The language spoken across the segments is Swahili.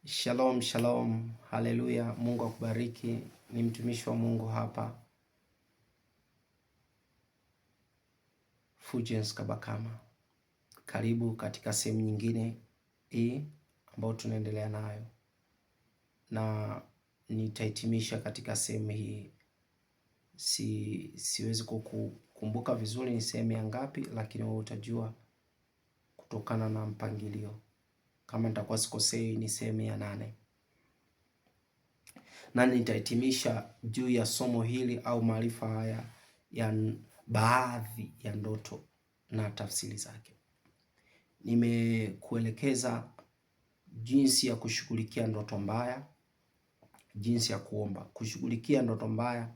Shalom, shalom, haleluya. Mungu akubariki. Ni mtumishi wa Mungu hapa Fulgence Kabakama. Karibu katika sehemu nyingine hii ambayo tunaendelea nayo, na nitahitimisha katika sehemu hii. Siwezi kukumbuka vizuri ni sehemu ya ngapi, lakini wewe utajua kutokana na mpangilio. Kama nitakuwa sikosei, ni sehemu ya 8, na nitahitimisha juu ya somo hili au maarifa haya ya baadhi ya ndoto na tafsiri zake. Nimekuelekeza jinsi ya kushughulikia ndoto mbaya, jinsi ya kuomba, kushughulikia ndoto mbaya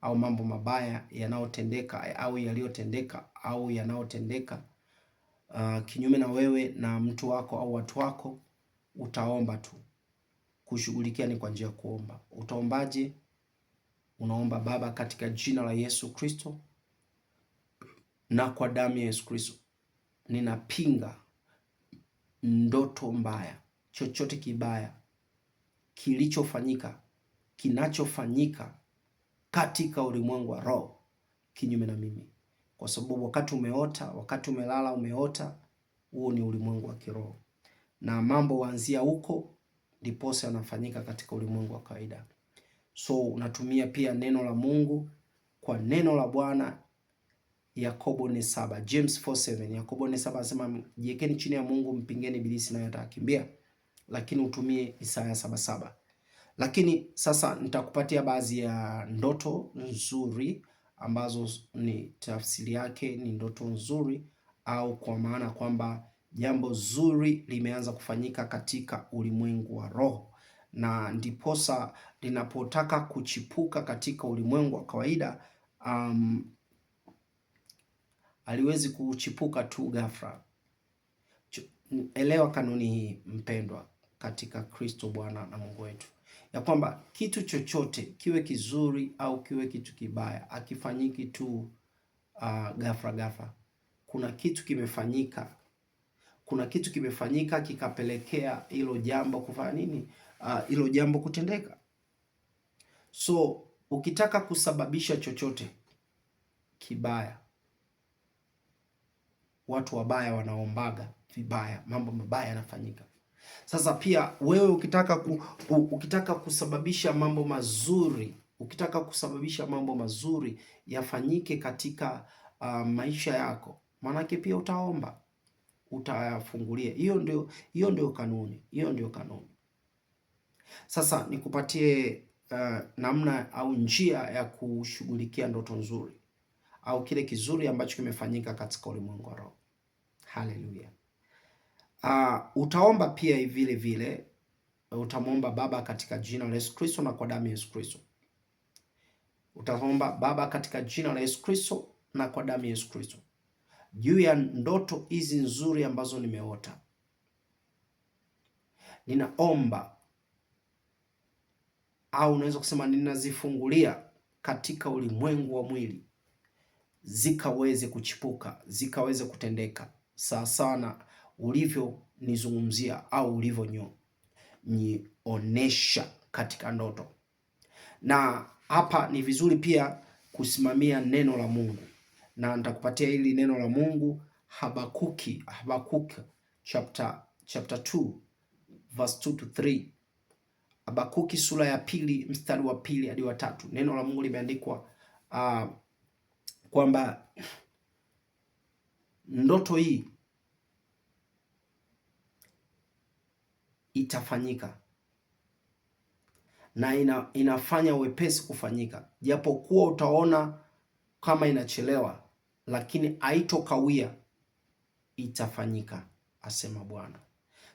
au mambo mabaya yanayotendeka au yaliyotendeka au yanayotendeka kinyume na wewe na mtu wako au watu wako. Utaomba tu. Kushughulikia ni kwa njia ya kuomba. Utaombaje? Unaomba: Baba, katika jina la Yesu Kristo na kwa damu ya Yesu Kristo, ninapinga ndoto mbaya, chochote kibaya kilichofanyika, kinachofanyika katika ulimwengu wa roho kinyume na mimi, kwa sababu wakati umeota, wakati umelala umeota, huo ni ulimwengu wa kiroho, na mambo huanzia huko ndiposa yanafanyika katika ulimwengu wa kawaida. So unatumia pia neno la Mungu kwa neno la Bwana Yakobo 4:7, James 4:7. Yakobo 4:7 anasema jiwekeni chini ya Mungu, mpingeni ibilisi naye atakimbia, lakini utumie Isaya 7:7. Lakini sasa nitakupatia baadhi ya ndoto nzuri ambazo ni tafsiri yake ni ndoto nzuri, au kwa maana kwamba jambo zuri limeanza kufanyika katika ulimwengu wa roho, na ndiposa linapotaka kuchipuka katika ulimwengu wa kawaida aliwezi kuchipuka tu ghafla. Elewa kanuni hii mpendwa, katika Kristo Bwana na Mungu wetu, ya kwamba kitu chochote kiwe kizuri au kiwe kitu kibaya akifanyiki tu ghafla ghafla. Kuna kitu kimefanyika, kuna kitu kimefanyika kikapelekea hilo jambo kufanya nini, hilo jambo kutendeka. So ukitaka kusababisha chochote kibaya, watu wabaya wanaombaga vibaya, mambo mabaya yanafanyika. Sasa pia wewe ukitaka kusababisha mambo mazuri, ukitaka kusababisha mambo mazuri yafanyike katika maisha yako, maanake pia utaomba, utayafungulia. Hiyo ndio kanuni, hiyo ndio kanuni. Sasa nikupatie namna au njia ya kushughulikia ndoto nzuri au kile kizuri ambacho kimefanyika katika ulimwengu wa roho. Haleluya. Utaomba pia vile vile, utamwomba Baba katika jina la Yesu Kristo na kwa damu ya Yesu Kristo. Utaomba Baba katika jina la Yesu Kristo na kwa damu ya Yesu Kristo juu ya ndoto hizi nzuri ambazo nimeota, ninaomba au unaweza kusema ninazifungulia katika ulimwengu wa mwili, zikaweze kuchipuka, zikaweze kutendeka sawasawa na ulivyonizungumzia au ulivyonionesha katika ndoto. Na hapa ni vizuri pia kusimamia neno la Mungu, na nitakupatia hili neno la Mungu Habakuki, Habakuki chapter 2 verse 2 to 3. Habakuki sura ya 2 mstari wa 2 hadi wa 3. Neno la Mungu limeandikwa kwamba ndoto hii itafanyika na inafanya wepesi kufanyika, japokuwa utaona kama inachelewa, lakini haitokawia, itafanyika, asema Bwana.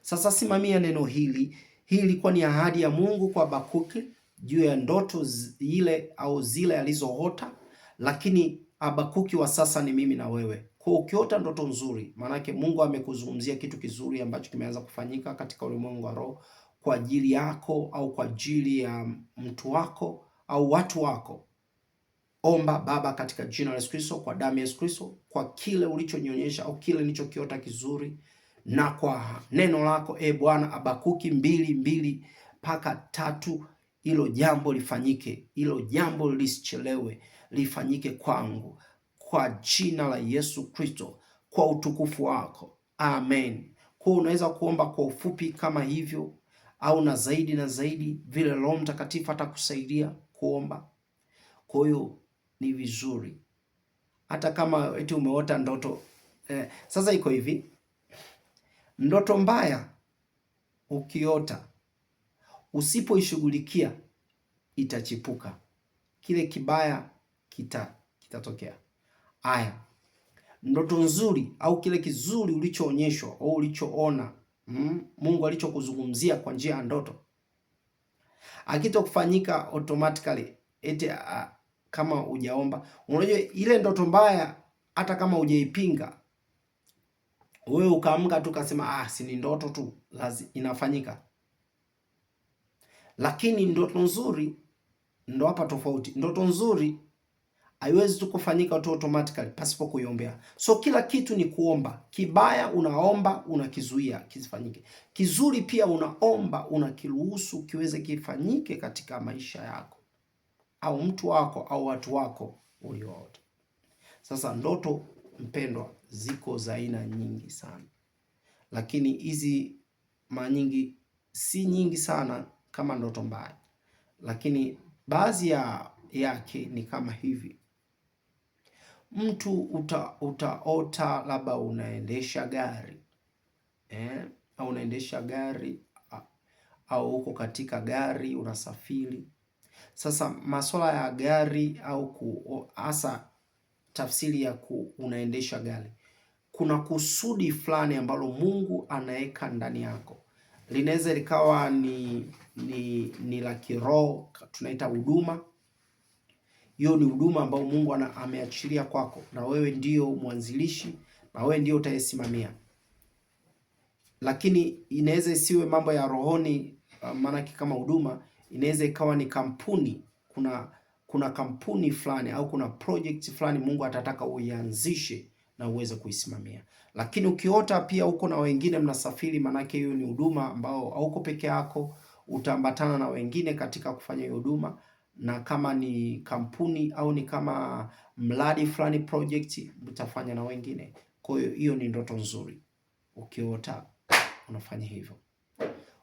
Sasa simamia neno hili. Hii ilikuwa ni ahadi ya Mungu kwa Habakuki juu ya ndoto ile au zile alizoota, lakini Habakuki wa sasa ni mimi na wewe. Kwa ukiota ndoto nzuri, maanake Mungu amekuzungumzia kitu kizuri ambacho kimeanza kufanyika katika ulimwengu wa roho kwa ajili yako au kwa ajili ya mtu wako au watu wako. Omba Baba, katika jina la Yesu Kristo, kwa damu ya Yesu Kristo, kwa kile ulichonionyesha au kile nilichokiota kizuri, na kwa neno lako e Bwana, Habakuki 2:2-3, hilo jambo lifanyike, hilo jambo lisichelewe, lifanyike kwangu kwa jina la Yesu Kristo, kwa utukufu wako, amen. Kwa unaweza kuomba kwa ufupi kama hivyo au na zaidi na zaidi, vile Roho Mtakatifu atakusaidia kuomba. Kwa hiyo ni vizuri hata kama eti umeota ndoto sasa iko hivi, ndoto mbaya ukiota usipoishughulikia itachipuka, kile kibaya kitatokea. Aya, ndoto nzuri au kile kizuri ulichoonyeshwa au ulichoona, Mungu alichokuzungumzia kwa njia ya ndoto akitokufanyika automatically eti kama hujaomba. Unajua ile ndoto mbaya hata kama hujaipinga wewe ukaamka tu kasema ah, si ni ndoto tu, lazima inafanyika. Lakini ndoto nzuri ndo hapa tofauti. Ndoto nzuri haiwezi tu kufanyika tu automatically pasipo kuiombea. So kila kitu ni kuomba. Kibaya unaomba, unakizuia kisifanyike. Kizuri pia unaomba, unakiruhusu kiweze kifanyike katika maisha yako au mtu wako au watu wako ulioota. Sasa ndoto mpendwa, ziko za aina nyingi sana, lakini hizi mara nyingi si nyingi sana kama ndoto mbaya, lakini baadhi ya yake ni kama hivi. Mtu utaota labda unaendesha gari au unaendesha gari au uko katika gari unasafiri. Sasa masuala ya gari au hasa tafsiri ya unaendesha gari, kuna kusudi fulani ambalo Mungu anaweka ndani yako. Linaweza likawa ni la kiroho, tunaita huduma. Hiyo ni huduma ambayo Mungu ameachilia kwako, na wewe ndiyo mwanzilishi na wewe ndiyo utayesimamia. Lakini inaweza isiwe mambo ya rohoni, maanake kama huduma inaweza ikawa ni kampuni. Kuna kampuni fulani au kuna project fulani Mungu atataka uianzishe na uweze kuisimamia. Lakini ukiota pia uko na wengine mnasafiri, maanake hiyo ni huduma ambao hauko peke yako, utaambatana na wengine katika kufanya hiyo huduma, na kama ni kampuni au ni kama mradi fulani project, mtafanya na wengine. Kwa hiyo hiyo ni ndoto nzuri, ukiota unafanya hivyo.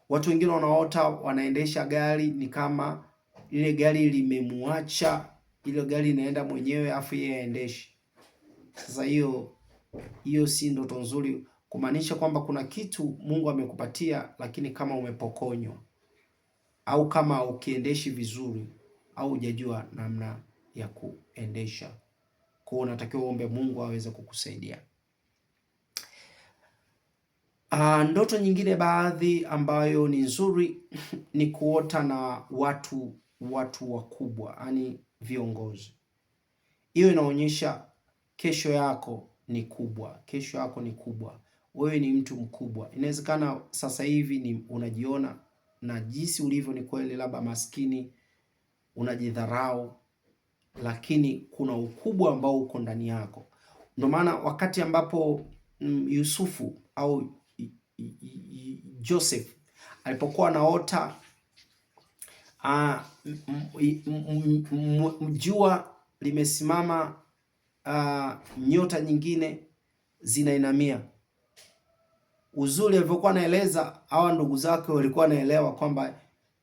Watu wengine wanaota wanaendesha gari, ni kama ile gari limemuacha, ile gari inaenda mwenyewe afu yeye aendeshe. Sasa hiyo si ndoto nzuri, kumaanisha kwamba kuna kitu Mungu amekupatia, lakini kama umepokonywa au kama ukiendeshi vizuri au hujajua namna ya kuendesha. Kwa hiyo unatakiwa uombe Mungu aweze kukusaidia. Ndoto nyingine baadhi ambayo ni nzuri ni kuota na watu wakubwa, yaani viongozi. Hiyo inaonyesha kesho yako ni kubwa, kesho yako ni kubwa, wewe ni mtu mkubwa. Inawezekana sasa hivi ni unajiona na jinsi ulivyo ni kweli, labda maskini, unajidharau, lakini kuna ukubwa ambao uko ndani yako. Ndio maana wakati ambapo Yusufu au Joseph alipokuwa anaota jua limesimama, nyota nyingine zinainamia. Uzuri alivyokuwa anaeleza, hawa ndugu zake walikuwa wanaelewa kwamba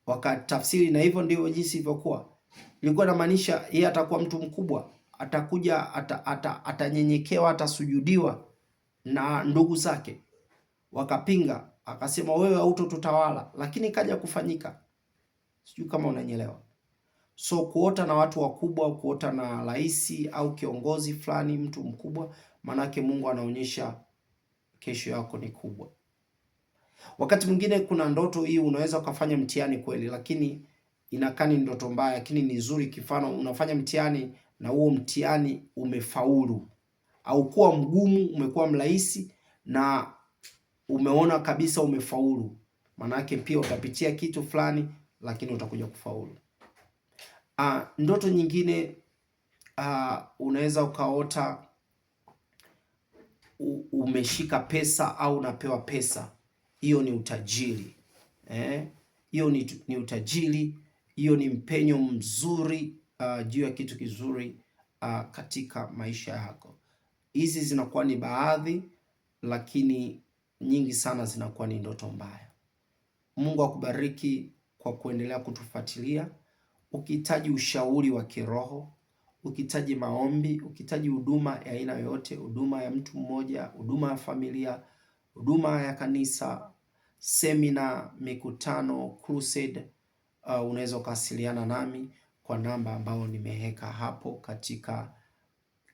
wakatafsiri, na hivyo ndivyo jinsi ilivyokuwa. Ilikuwa inamaanisha yeye atakuwa mtu mkubwa, atakuja atanyenyekewa, atasujudiwa na ndugu zake. Wakapinga, akasema wewe hautotutawala, lakini kaja kufanyika. Sijui kama unanielewa. So kuota na watu wakubwa, kuota na rais au kiongozi fulani, mtu mkubwa, manake Mungu anaonyesha kesho yako ni kubwa. Wakati mwingine kuna ndoto hii unaweza ukafanya mtihani kweli, lakini inakaa ni ndoto mbaya, lakini ni nzuri. Kifano, unafanya mtihani na huo mtihani umefaulu, au kuwa mgumu, umekuwa mrahisi na umeona kabisa umefaulu, manake pia utapitia kitu fulani, lakini utakuja kufaulu. Ndoto nyingine unaweza ukaota Umeshika pesa au unapewa pesa, hiyo ni utajiri eh? Hiyo ni utajiri, hiyo ni mpenyo mzuri juu ya kitu kizuri katika maisha yako. Hizi zinakuwa ni baadhi, lakini nyingi sana zinakuwa ni ndoto mbaya. Mungu akubariki kwa kuendelea kutufuatilia. Ukihitaji ushauri wa kiroho, ukihitaji maombi, ukihitaji huduma ya aina yoyote, huduma ya mtu mmoja, huduma ya familia, huduma ya kanisa, semina, mikutano, crusade, unaweza ukawasiliana nami kwa namba ambayo nimeweka hapo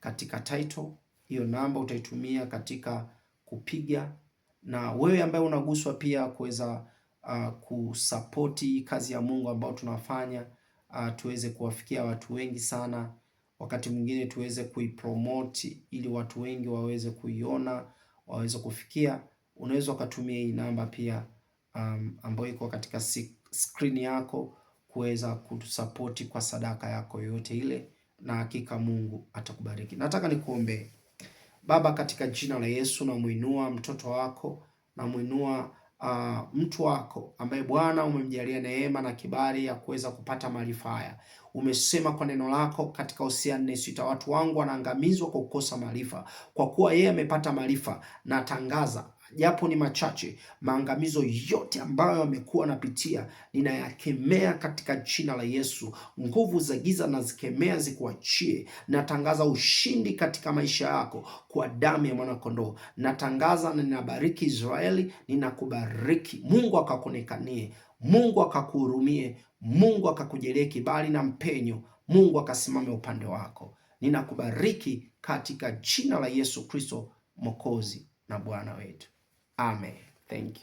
katika title. Hiyo namba utaitumia katika kupiga, na wewe ambaye unaguswa pia kuweza kusapoti kazi ya Mungu ambayo tunafanya, tuweze kuwafikia watu wengi sana. Wakati mwingine tuweze kuipromote ili watu wengi waweze kuiona, waweze kufikia. Unaweza ukatumia hii namba pia ambayo iko katika screen yako kuweza kutusapoti kwa sadaka yako yoyote ile, na hakika Mungu atakubariki. Nataka nikuombee. Baba, katika jina la Yesu namuinua mtoto wako, namuinua mtu wako ambaye Bwana umemjalia neema na kibali ya kuweza kupata maarifa haya. Umesema kwa neno lako katika Hosea 4:6, watu wangu wanaangamizwa kwa kukosa maarifa. Kwa kuwa yeye amepata maarifa, na tangaza japo ni machache, maangamizo yote ambayo amekuwa anapitia ninayakemea katika jina la Yesu. Nguvu za giza nazikemea zikuachie. Natangaza ushindi katika maisha yako kwa damu ya mwanakondoo. Natangaza na ninabariki Israeli, ninakubariki. Mungu akakuonekanie, Mungu akakuhurumie, Mungu akakujalie kibali na mpenyo, Mungu akasimame upande wako. Ninakubariki katika jina la Yesu Kristo Mwokozi na Bwana wetu. Amen. Thank you.